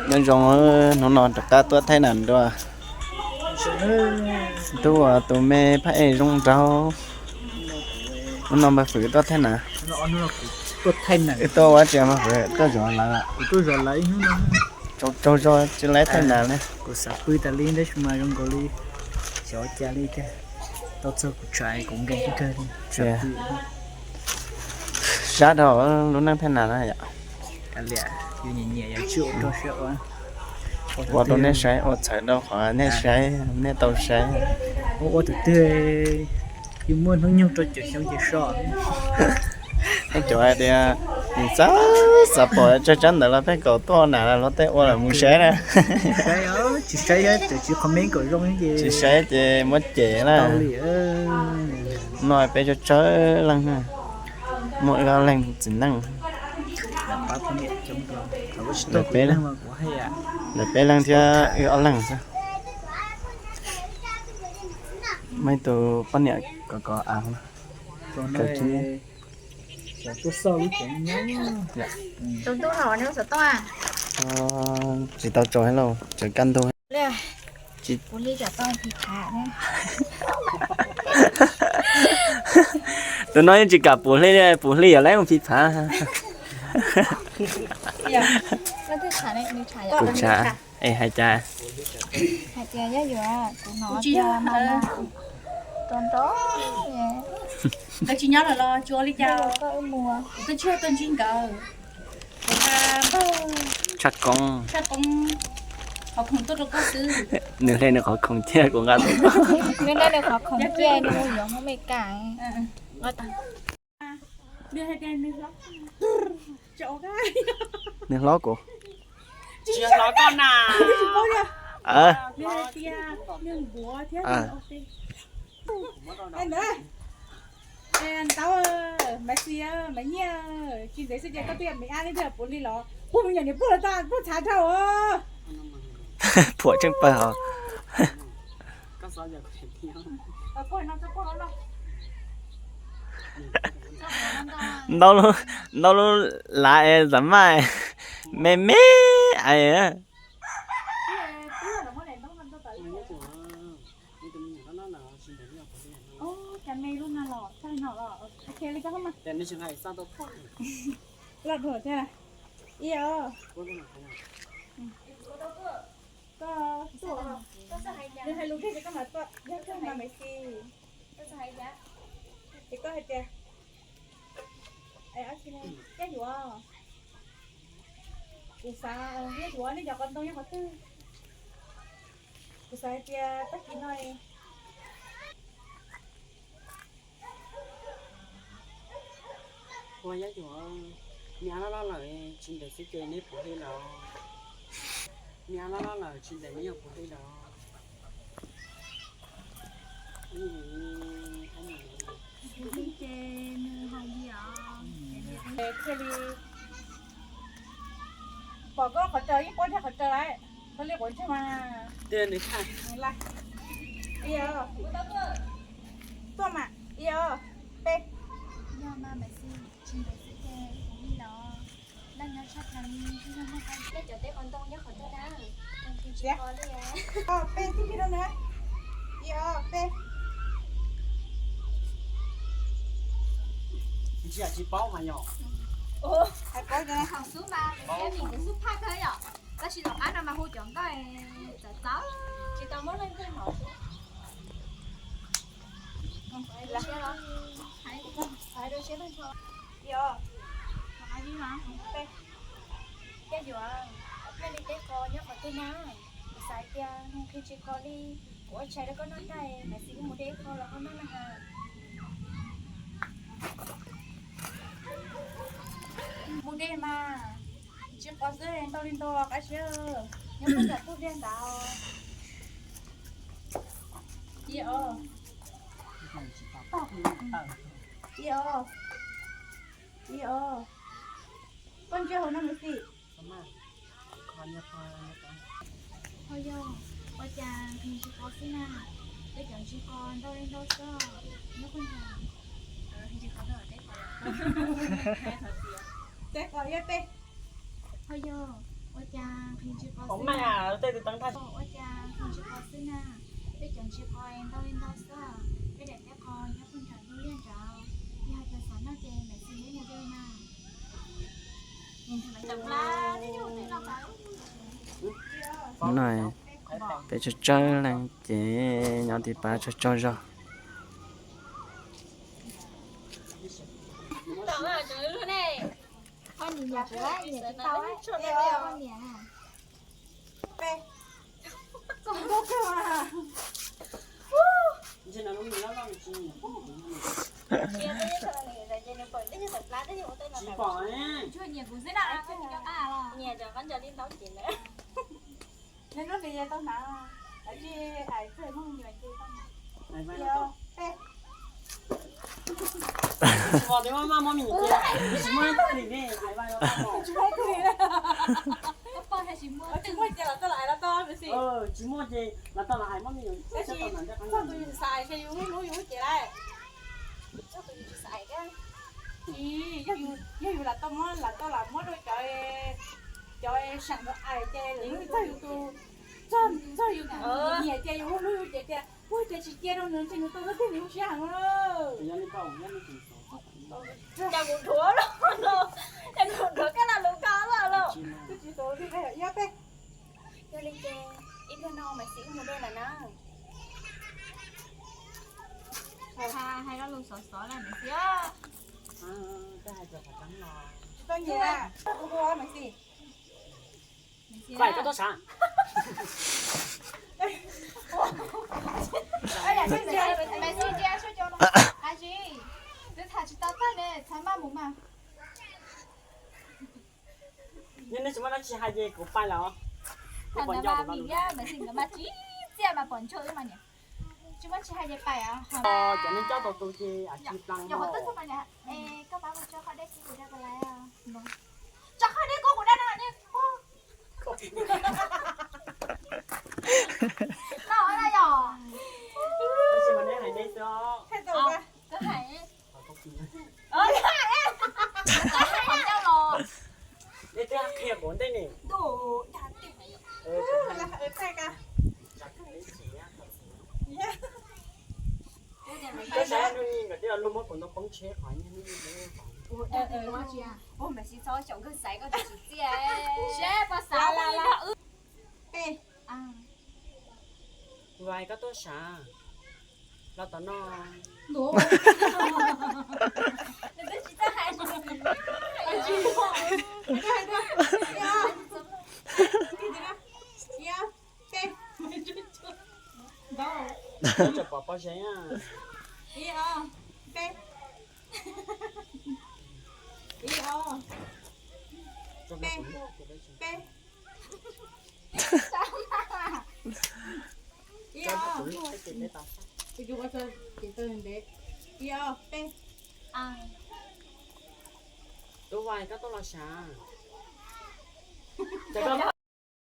Nyob zoo, hnub no rov qab tuaj thaij nas dua. Ntuj, tus me phab ej zoo nraug. Hnub no npawg Fwm tuaj thaij nas. Wb tuaj ua tsi npawg Fwm? Tuaj zov lawv. Tsaug zog tsis laib thaij nas li. Kuv xav pw tas li tab sis mas zoo nkaus li xyov ua cas li tiag. Tau txog kuv tshav kuv nkees kawg li. Sab dhau lub neej thaij nas na yom. Ua rau nej saib, ua txhawm rau qhov nej saib, nej tau saib. Ua tus twg yus muaj hnub nyoog rau caum xyoo ces so. Cov hais tias xav, xav pom tsawg tsawg ntawd los peb kom tuaj nas los tej ua lawm mus saib na. Tsis saib ces muab cem na. No peb tsawg tsawg leej, muaj ib ob leeg txiv neej. Lawv peb leeg thiab wb ob leeg xwb. Muaj ib tug poj niam kov kov av. Tsis tau tsaus lauj, tseem kaj ntug. Tus no yeej tsis kam puv hli li, puv hli yog lawv mus phij phav. Kuv tshav es hais cas? Hais tias yog yuav kuv hnov tias mas rau nrov. Nkawd tsis nyob lawm los tsis ua li cas, kuv twb tsis tuaj ntsib nkawd. Kuv nqa npawg Tshaj Koob, Tshaj Koob qhov khoom tuaj rau koj xwb. Nws hle nws qhov khoom thiab kuv nqa tuaj. Nws nqa nws qhov khoom cia nws mus yuav hmoob Amelikas. Nws hais tias nws hlob, nws hlob kuv. Tsis hlob koj na. Nws hais tias nws npuav thiab nws ua teb. Ntawd, Ntau, Maiv Xis, Maiv Nyiaj, tsis ntev xwb ces koj twb yog Maiv Ab li twb yog puav li los puag me nyuam niam puag los tau puag txhav dhau. Phuam tseej pawg os. Ntau lub, ntau lub lav es tam maj me me es. Loj dhau thiab. Ib os. Koj tuaj, nws hais lus kiag ces koj mam tuaj, yog koj mas Maiv Xis. Ces koj hais tias, Caij Yuav, kuv xav, Caij Yuav, nej cov qos ntoo nyob qhov twg? Kuv xav hais tias tag kis no Ua Caij Yuav, me ab loj loj lawm tsis ntev xwb ces neb puv hli lawm. Me ab loj loj lawm tsis ntev neb yuav puv hli lawm. Thiaj li pom koj qhov cos yeej quaj nrhiav qhov cos lawm, koj li quav ntsej mas. Ib os, tuaj mas, ib os, peb. Yog mas Maiv Xis, tsis ntev xwb ces puv hli lawm. Leej nyob tshaj plaws li, nej cov teb qos ntoo nyob qhov twg na? Peb tib hli rau na. Ib os, peb. Ntsia tsis paub mas yog. Hais paub cov no. Thaum xub mas kuv thiab Mim kuv xub phaj kawg yom. Tab sis tom qab no mas hu cov nkauj txawv txawv. Tsis tau muab leej twg hnov. Hais rau siab leej tso. Ib os, Caij Yuav, nej li teb qos nyob qhov twg na? Kuv xav tias nqhis tsis qos li, kuv ua tshais rau koj noj tag, Maiv Xis wb mus de ib qho los koj noj na has. Mus de mas, tsis qos xwb ntau li ntau qab siab, nyob peb nram tug liaj ntawd. Ib os, ib os, ib os. Koj ntsia hauv no Maiv Xis. Ho yog, ua cas nqhis ntsis qos xwb na? Peb cov ntsis qos ntau li ntau xwb, nyob peb nram. Ntsis qos, teb qos, teb qos ib peb. Ho yog, Ua cas nqhis ntsis qos xwb na? Ua cas nqhis ntsis qos xwb na? Peb cov ntsis qos ntau li ntau xwb, peb daim teb qos nyob puag nram ntug liaj nrad, yog hais tias xav noj ces Maiv Xis muab mus de na. No peb tsawg tsawg leej ces nyob tim pab tsawg tsawg zog. Nws nyiam kuv xwb na, nyiam cov qab los. Nws lub nws tau hnav, lawv tsis hais txog mus nyuam ces tau hnav. Tsis muaj, tsis muaj, tsis muaj, tsis muaj, tsis muaj ces los tau los hais los tau, tsis muaj ces los tau los hais, muab me nyuam, txog tus yus xav hais ces yus lub yus lub ces lawm. Txog tus yus tsis xav hais thiab. Tsis, yog yus, yog yus lam tau muab, lam tau lam muab rau cov, cov seem ntawd hais ces lawv txog yus tus, txog yus tus nyiam ces yus lub yus ces tias, ua cas tsis cia rau nws ces nws tau tiag nws lub siab heev lawm. Cas kuv dhuav los, cas kuv dhuav koj los lus ko los los. Twb tsis tau li, yog peb. Yog li ces ib pliag no Maiv Xis wb mus de lawm na. Hais lo lus xov xov na Maiv Xis. Tsis tau nyiam, kuv hu Maiv Xis. Fais koj tuaj sav. Maiv Xis ntsia sab cov no, a tsis, twb tham tsis tau tag ne, txhob maj mus mas. Yog nej tsis muaj dab tsi hais ces kuv pais lawm os. Tham ntawd mas vim liab Maiv Xis nkawd mas tsis txiaj mas pom ntsej wb mas niam. Tsis muaj tsis hais ces pais os. Cov neeg coj tau tus ces a tsis plas yog qhov twg mas niam. Koj pab mus tso qhov dej kuv da ko lawm. Tso qhov dej kuv kuv da no ne. No na yom. Tab sis mas nej hais deb xwb os. Koj hais. Ntawm tej no, nkawd twb muab kuv ntoo poob tsheb qhov nyiaj. Ua Maiv Xis txhob xyaum nkawg xaiv koj tsis txiaj. Seb puas xav ua li yog wb. Vais koj tuaj sav los tom no. Tseem pom pob zeb. Ib, ob, peb. Ib, ob, peb, peb. Ib, ob, ib, ob, peb. Tub Vais koj tuaj los sav.